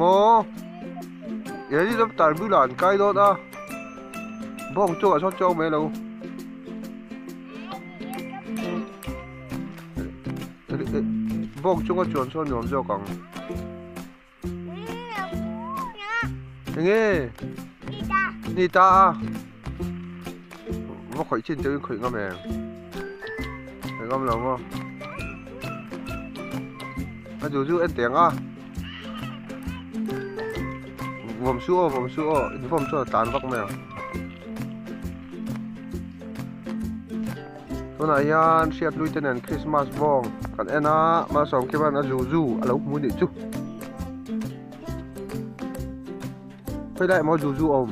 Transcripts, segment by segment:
Maw? Helicopter bulah an kai dawn a, bawng chungah sawn chuang mai lo. Bawng chunga chuan sawn nuam zawk ang. Enge? Ni ta a. Va khawih chin teuhin khawih ngam em? Khawih ngam lo maw? A zu zu en teng a. Vawm su aw, vawm su aw. In vawm chuan a tlan vak mai ang. Tunah hian hriat lui te nen Christmas bawng kan en a, Malsawm khian a zu zu a lo hmu nih chu. Khawi lai emaw zu zu a awm?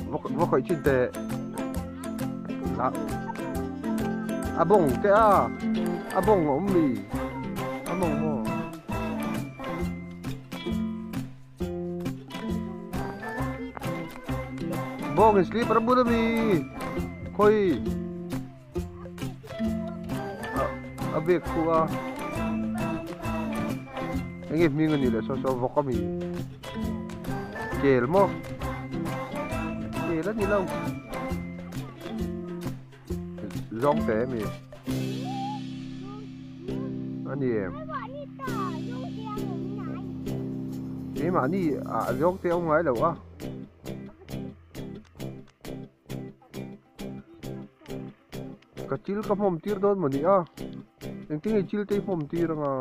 Va khawih chin teh. A bawng te a, a bawng a awm mi? A bawng maw? Bawng in slipper a bun a mi khawi a bag khu a enge hming a nih leh saw saw vawk a mi kel maw kel a ni lo zawng te a mi a ni em keimahni ah zawng te a awm ngai lo a ka chil ka hmawm tir dawn maw ni a engtin nge chil te i hmawm tir anga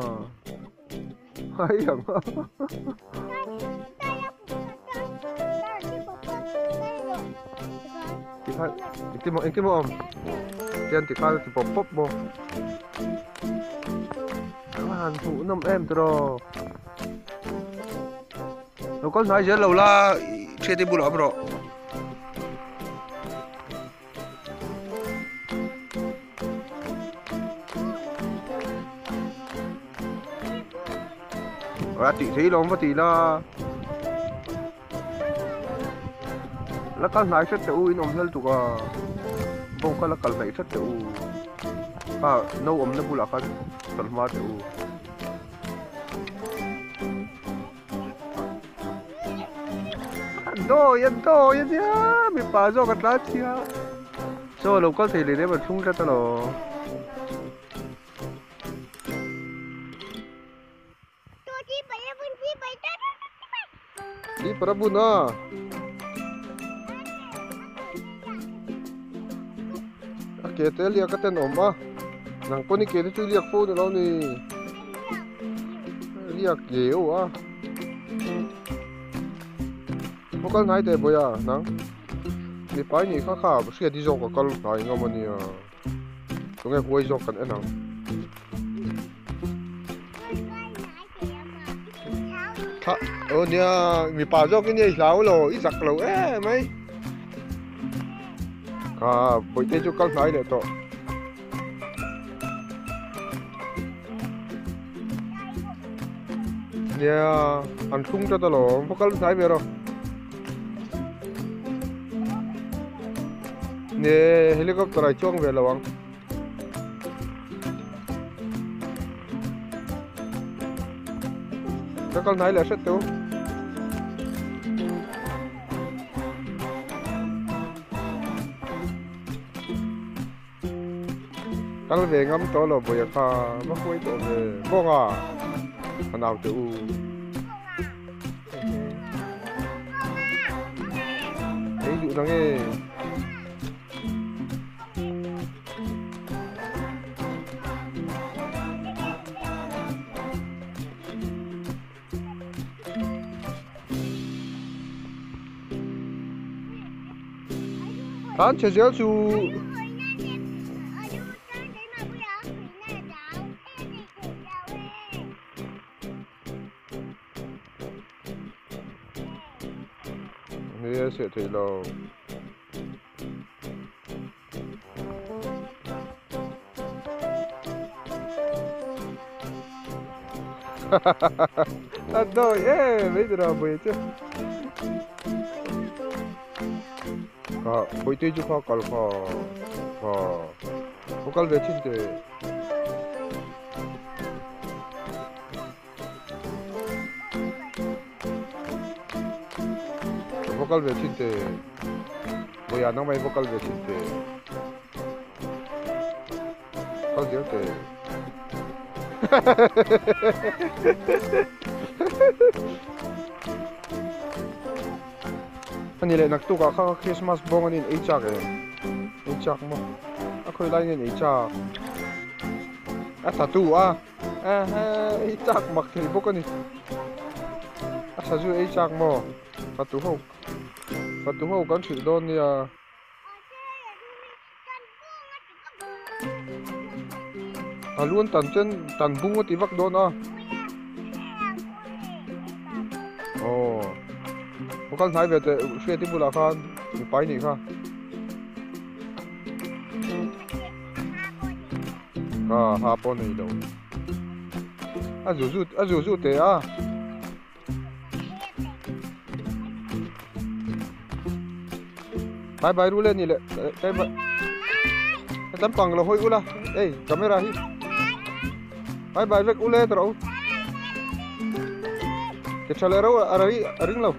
hai ang a. Tikhan engtin maw engtin maw awm tian tikhan a ti pawp pawp maw a han hmuh nawm em tiraw lo kal hnai zel lo la thiate bulah awm rawh. A tih theih lawm va tih la la kal hnai hret teh u in awm hlel tuk a bawng kha la kal hnaih hret teh u kha no awmna bulah khan kal hma teh u. Dawi a dawi a nia mipa zawk a tla chhia chaw lo kal thei leh em a thlung tlat alawm. Slipper a bun a. A ke te liak a tenawm a nang pawh ni ke te chu i liak fo ni lo ni. Riak leu a Maw kal hnai teh bawi a nang mipa i nih kha kha hriat hi zawk a kal hnai ngam a nia tunge huai zawk kan en ang. Thla aw nia mipa zawk i nia i hlau lo i zak lo em mai kha bawihte chu kal hnai leh tawh. Nia an thlung tlat alawm va kal hnai ve rawh ne helicopter ah i chuang ve lo ang ka kal hnai leh hret teh u. Kal ve ngam tawh lo bawih a kha va huai tawh ve bawk a a naute u. Ei duh na nge. Tlan chhe zel chu Ni a seh theih lo. A dawi em mai tura buai chu. Kha bawihte chu kha kal kha kha ka kal ve thin teh. kal ve thin teh. Bawiha nangmah hi va kal ve thin teh. Kal zel teh. Ani leh naktuk ah kha Christmas bawng an in ei chak em? Ei chak maw? A khawi lai nge an ei chak? A tattoo a. Ehe ei chak mak thei bawk a ni. A tha zu ei chak maw? Fatu ho fatu ho kan hrilh dawn nia. A lu an tan chuan tan bung a ti vak dawn a. Aw aw kal hnai ve teh hriat i bulah khan mipa i nih kha. Ka ha pawh nei lo. A zu zu a zu zu teh a. Bye bye ru le ni le bye bye. Tam pang lo hoi ula. Ei camera hi. Bye bye vek ule tro. Ke thale ro a ri a ring lo.